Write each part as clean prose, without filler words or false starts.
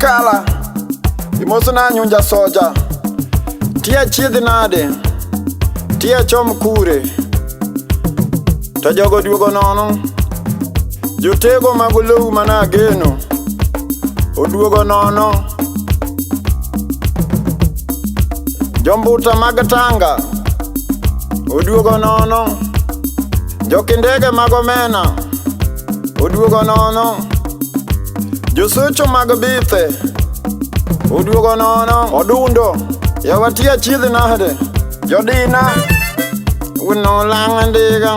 Akala. Imosona nyunja soja. Tia chiedh nade. Tia chom kure. To jogo duogo nono. Jotego mag olou mana ageno. Oduogo nono. Jombuta mag Tanga. Oduogo nono. Jokindege mag omena. Oduogo nono. Josocho mag bithe. Oduogo nono. Odundo. Yawa tia chiedh nade. Jodina. Wuno lang' ndiga.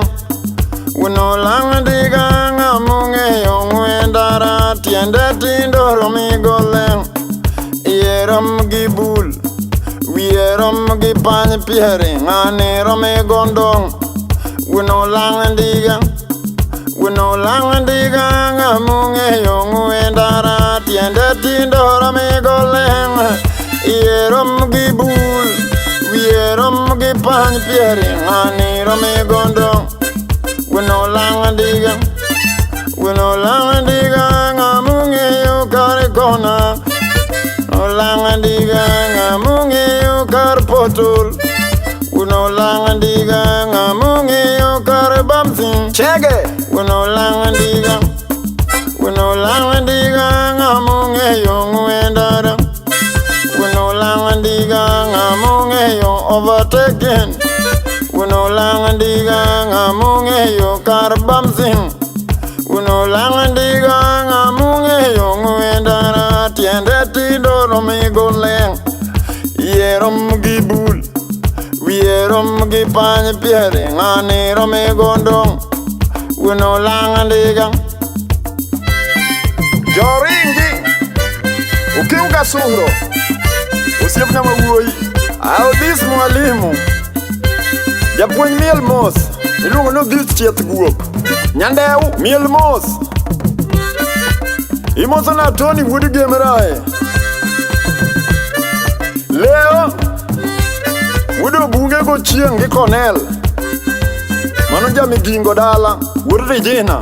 Wuno lang' ndiga ng'among'eyo ng'we ndara tiende tindo romigo leng'. Iye rom gi bul. Wiye rom gi pany piere ng'ane romigo ndong'. Wuno lang' ndiga. Wuno lang' ndiga ng'among'eyo ng'we ndara tiende tindo romigo leng'. Iye rom gi bul. Wiye rom gi pany piere ng'ane romigo ndong'. Wuno lang' ndiga. Wuno lang' ndiga ng'among'eyo kar kona. Olang' ndiga ng'among'eyo kar potol. Wuno lang' ndiga ng'among'eyo kar bamsin. Chege. Wuno lang' ndiga. Wuno lang' ndiga ng'among'eyo ng'we ndara. Wuno lang' ndiga ng'among'eyo overtaken. Wuno lang' ndiga ng'among'eyo kar bamsin. Wuno lang' ndiga ng'among'eyo ng'we ndara tiende tindo romigo leng'. Iye rom gi bul. Wiye rom gi pany piere ng'ane romigo ndong'. Wuno lang' ndiga. Joringi. Ukiuka suro. Osiepna ma wuoyi. Aodhis mwalimu. Japuonj miel mos. Iluongo ni Odhis chieth guok. Nyandew miel mos. Imosona Tony wuod Gemrae. Leo wuod Obunge gochieng' gi Cornell. Mano jamigingo dala wuod Regina.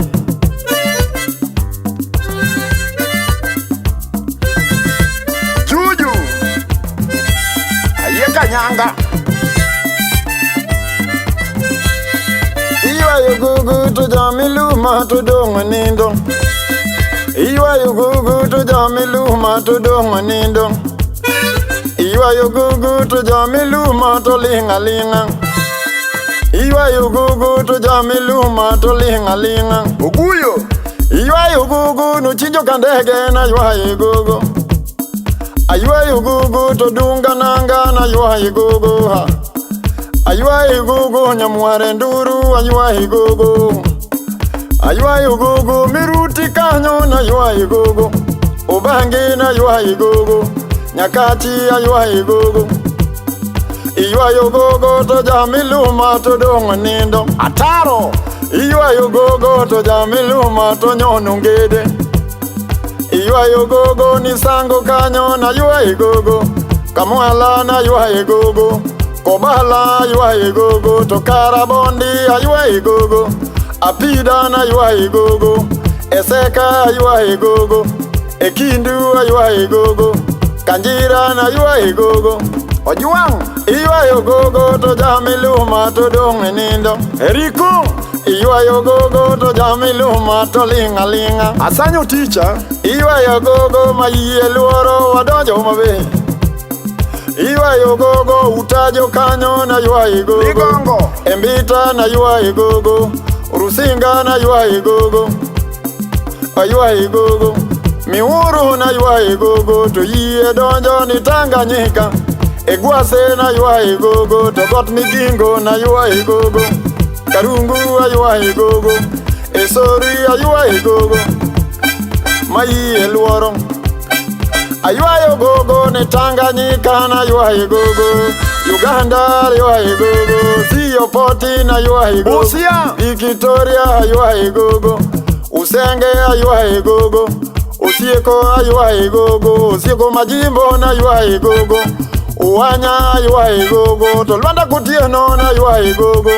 Juju. Ayie kanyanga. Iywayo gugu to jamiluma to dong' nindo. Iywayo gugu to jamiluma to dong' nindo. Iywayo gugu to jamiluma to ling' aling'a. Iywayo gugu to jamiluma to ling' aling'a. Oguyo. Iywayo gugu nochinjo ka ndege na ywayo gugu. Aywayo gugu to dunga nanga na ywayo gugu ha. Aywayo gugu nyamware nduru aywayo gugu. Aywayo gugu miruti kanyo na ywayo gugu. Obangi na ywayo gugu. Nyakachi aywayo gugu. Iywayo gogo to jamiluma to dong' nindo. Ataro. Iywayo gogo to jamiluma to nyono ngede. Iywayo gogo ni sango kanyo na ywayo gogo. Kamwala na ywayo gogo. Kobala ywayo gogo to Karabondi aywayo gogo. Apida na ywayo gogo. Eseka aywayo gogo. Ekindu aywayo gogo. Kanjira na ywayo gogo. Ojuang' iywayo gogo to jamiluma to dong' nindo. Eriko iywayo gogo to jamiluma to ling' aling'a. Asanyo ticha iywayo gogo ma yie luoro wadonjo mabe. Iywayo gogo utajo kanyo na ywayo gogo. Ligongo Embita na ywayo gogo. Rusinga na ywayo gogo. Aywayo gogo. Miuru na ywayo gogo to yie donjo ni Tanganyika. Egwase na ywayo gogo to got Migingo na ywayo gogo. Karungu aywayo gogo. Esori aywayo gogo. Mayie luoro. Aywayo gogo ni Tanganyika na ywayo gogo. Uganda ywayo gogo. Siyo poti na ywayo gogo. Busia Victoria aywayo gogo. Usenge aywayo gogo. Osieko aywayo gogo. Osieko majimbo na ywayo gogo. Uwanya aywayo gogo. To Lwanda Kutieno na ywayo gogo.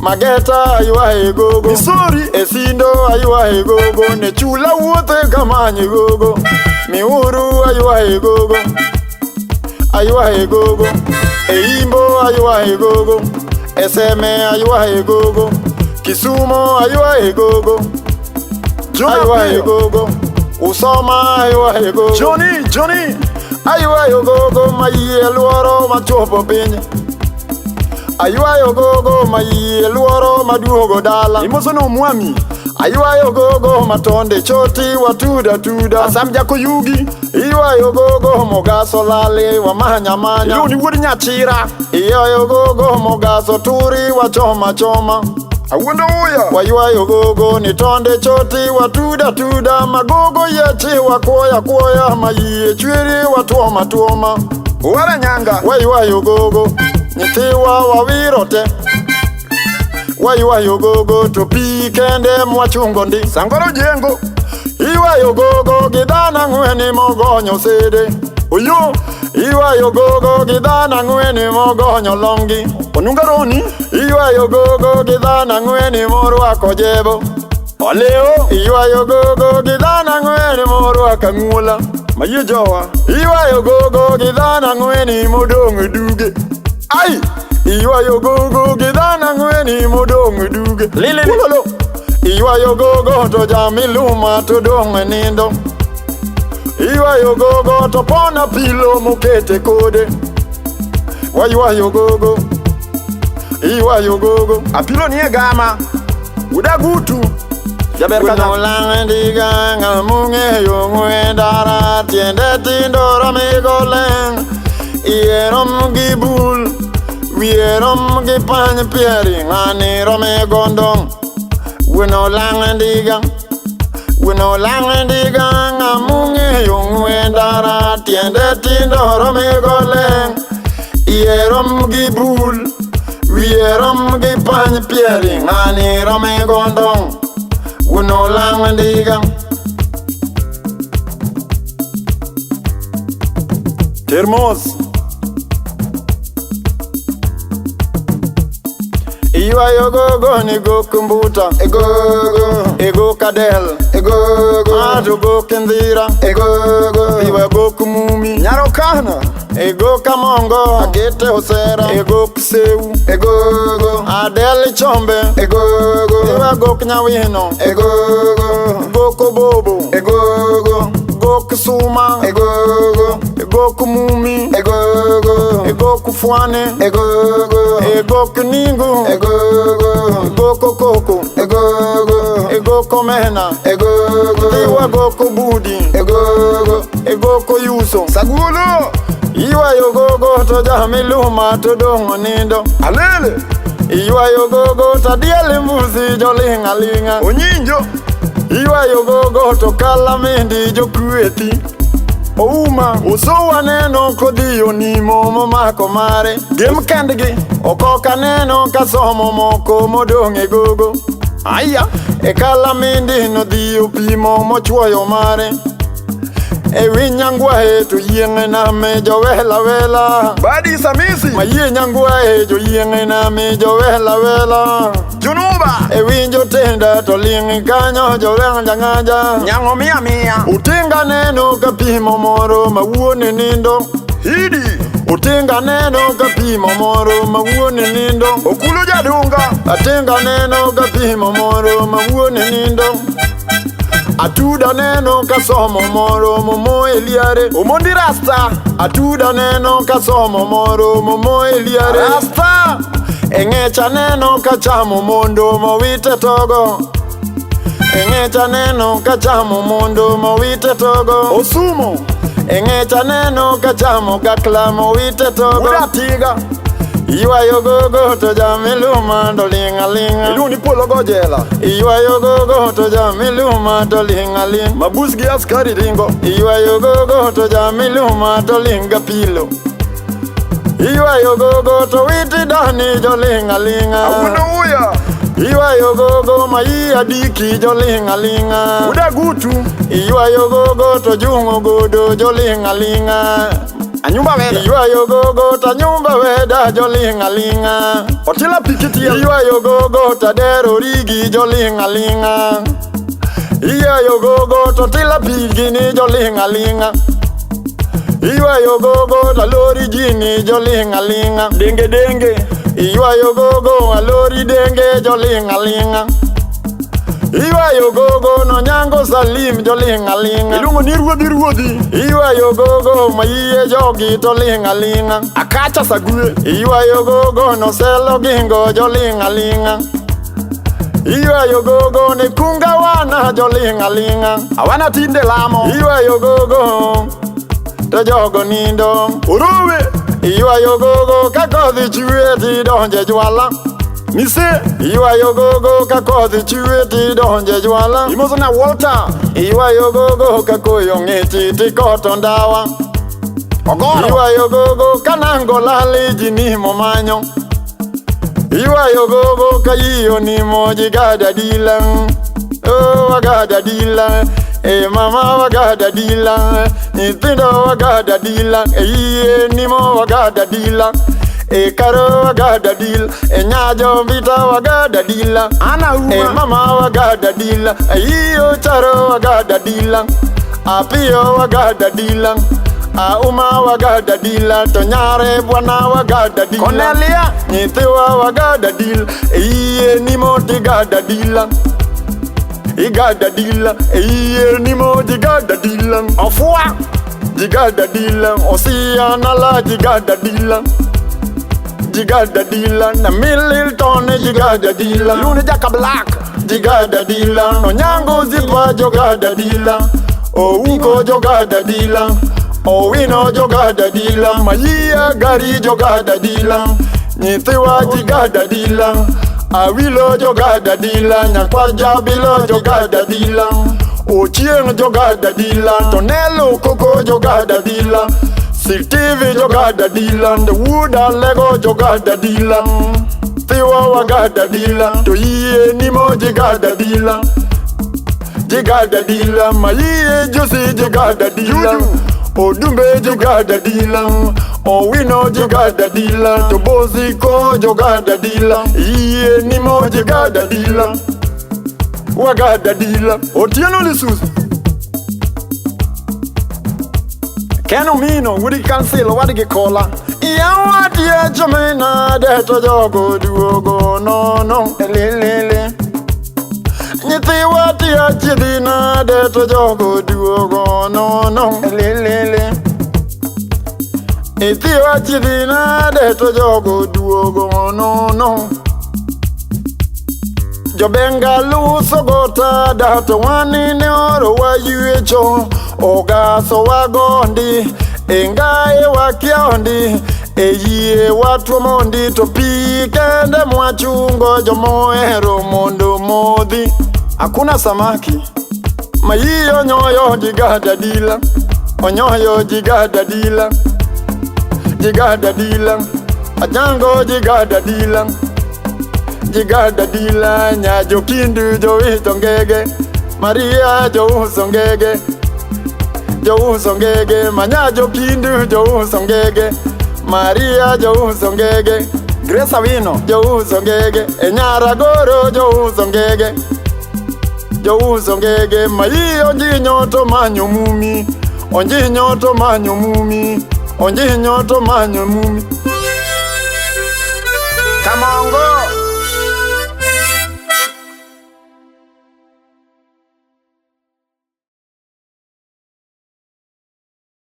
Mageta aywayo gogo. Misori Esindo aywayo gogo. Ne chula wuothe kamanyo gogo. Miuru aywayo gogo. Aywayo gogo. Eimbo aywayo gogo. Eseme aywayo gogo. Kisumo aywayo gogo. Aywayo gogo. Usoma aywayo gogo. Johnny, Johnny. Aywayo gogo mayie luoro machopo piny. Aywayo gogo mayie luoro maduogo dala. Imoso no mwami. Aywayo gogo matonde choti watuda tuda. Asam jako yugi. Iywayo gogo mogaso lale wamanya manya. Iluongo ni wuod nyachira. Iywayo gogo mogaso turi wachoma choma. Awuondo uya. Waywayo gogo ni tonde choti watuda tuda. Magogo yechi wakuoya kuoya mayie chwiri watuoma tuoma. Owara nyanga. Waywayo gogo nyithiwa wawiro te. Waywayo gogo to pi kende mwachungo ndi. Sangoro jengo. Iywayo gogo gi dhano ang'wen mogonyo sede. Oyo. Iywayo gogo gi dhano ang'wen mogonyo longi. Onunga roni. Iywayo gogo gi dhano ang'wen morwako jebo. Oleo. Iywayo gogo gi dhano ang'wen morwako ang'ula. Mayie jowa. Iywayo gogo gi dhano ang'wen modong' duge. Ai. Iywayo gogo gi dhano ang'wen modong' duge. Lili. Ulolo. Iywayo gogo to jamiluma to dong' e nindo. Iywayo gogo to pona pilo mokete kode. Waywayo gogo. Iywayo gogo. Apilo nie gama. Udagutu. Jaber Gweno kata. lang' ndiga ng'among'eyo ng'we ndara tiende tindo romigo leng' iye rom gi bul wiye rom gi pany pieri ng'ani romigo ndong'. Gweno lang' ndiga. Gweno lang' ndiga ng'among'eyo ng'we ndara tiende tindo romigo leng' iye rom gi bul wiye rom gi pany pieri ng'ani romigo ndong'. Gweno lang' ndiga. Termos. Iywayo gogo ni gok mbuta. Egogo. Ego kadel. Egogo. Ato gok ndhira. Egogo. Iwa gok mumi. Nyarokana. Ego kamongo. Agete osera. Ego seu. Egogo. Adel chombe. Egogo. Iwa gok nyawino. Egogo. Gok obobo. Egogo. Gok suma. Egogo. Gok mumi. Egogo. Gok fwane. Egogo. Gok ningu. Egogo. Gok koko. Egogo. Gok omena. Egogo. Iwa gok budi. Egogo. Gok yuso. Sagulo. Iywayo gogo to jamiluma to dong' nindo. Alele. Iywayo gogo to adiel mbuzi joling' aling'a. Onyinjo. Iywayo gogo to kalamindi jokweti. Ouma. Uso waneno kodhi onimo momako mare. Gem kendgi. Okok aneno ka somo moko modong' e gogo. Aya. E kalamindi nodhi opimo mochuoyo mare. E wi nyangwae to yieng'e name jowela wela. Badi Samisi. Mayie nyangwae jo yieng'e name jowela wela. Junuba. E winjo tenda to ling' kanyo joweng'ja ng'aja. Nyang'o mia mia. Utinga neno ka pimo moro ma wuone nindo. Hidi. Utinga neno ka pimo moro ma wuone nindo. Okulo jadunga. Atinga neno ka pimo moro ma wuone nindo. Atuda neno ka somo moro momo eliare. Omondi rasta. Atuda neno ka somo moro momo eliare. Rasta. E ng'echa neno ka chamo mondo mowite togo. E ng'echa neno ka chamo mondo mowite togo. Osumo. E ng'echa neno ka chamo gakla mowite togo. Udatiga. Iywayo gogo to jamiluma to ling' aling'a. Iluongo ni polo go jela. Iywayo gogo to jamiluma to ling' aling'. Mabus gi askari ringo. Iywayo gogo to jamiluma to ling' gapilo. Iywayo gogo to witi dani joling' aling'a. Awuondo uya. Iywayo gogo mayi adiki joling' aling'a. Udagutu. Iywayo gogo to jung'o godo joling' aling'a. Anyumba weda. Iywayo gogo ta nyumba weda joling' aling'a. Otila pikiti. Iywayo gogo ta dero rigi joling' aling'a. Iywayo gogo to tila pigini joling' aling'a. Iywayo gogo to alori jini joling' aling'a. Denge denge. Iywayo gogo alori denge joling' aling'a. Iywayo gogo nonyango Salim joling' aling'a. Iluongo ni ruodhi ruodhi. Iywayo gogo mayie jogi to ling' aling'a. Akacha Sague. Iywayo gogo noselo gingo joling' aling'a. Iywayo gogo ne kunga wana joling' aling'a. Awana tinde lamo. Iywayo gogo to jogo nindo. Orowe. Iywayo gogo ka kodhi chwe tidonje jwala. Mise. Iywayo gogo ka kodhi chwe tidonje jwala. Imoso na Walter. Iywayo gogo ka koyo ng'ich tikoto ndawa. Ogoro. Iywayo gogo ka nango lali ji nimo manyo. Iywayo gogo ka yiyo nimo ji gada dila. Oh wagada dila. E mama wagada dila. Nyithindo wagada dila. E yie nimo wagada dila. E karo wagada dila. E nyajo mbita wagada dila. Ana E uma. mama wagada dila. E yiyo charo wagada dila. Apiyo wagada dila. Auma wagada dila. To nyare bwana wagada dila. Cornelia. Nyithiwa wagada dila. E yie nimo tigada dila. Igada dila. E yie nimo jigada dila. Ofua. Jigada dila. Osianala jigada dila. Jigada dila. Na Milton jigada dila. Iluongo ni Jaka Black. Jigada dila. Nonyango zipa jogada dila. Ouko jogada dila. Owino jogada dila. Mayia gari jogada dila. Nyithiwa jigada dila. Awilo jogada dila. Nyakwa jabilo jogada dila. Ochieng jogada dila. Tonelo koko jogada dila. Sitivi jogada dila. Ndewuda lego jogada dila. Tiwa wagada dila. To yie nimo jigada dila. Jigada dila. Mayie josi jigada dila. Odumbe jogada dila. Owino jogada dila. Tobozi ko jogada dila. Iye nimo jigada dila. Wagada dila. Otieno Lisusu. Ken Omino wuod Kansil owadgi Kola. Yawa tie chomena de to jogo duogo nono lilili. Nyithiwa tie chidhina de to jogo duogo nono lilili. Nyithiwa chidhina de to jogo duogo nono. Jobenga luso gota da to wani ne oro wayuecho. Ogaso wagondi engae wakia ondi eyie watuomondi to pi kende mwachungo jomohero mondo modhi. Hakuna samaki. Mayiyo onyoyo jigada dila. Onyoyo jigada dila. Jigada dila. Ajango jigada dila. Jigada dila. Nyajo kindu jowito ngege. Maria jouso ngege. Jouso ngege. Manyajo kindu jouso ngege. Maria jouso ngege. Grace Awino. Jouso ngege. Enyara goro jouso ngege. Jouso ngege. Mayi onjinyo to manyo mumi. Onjinyo to manyo mumi. Onjinyo to manyo mumi.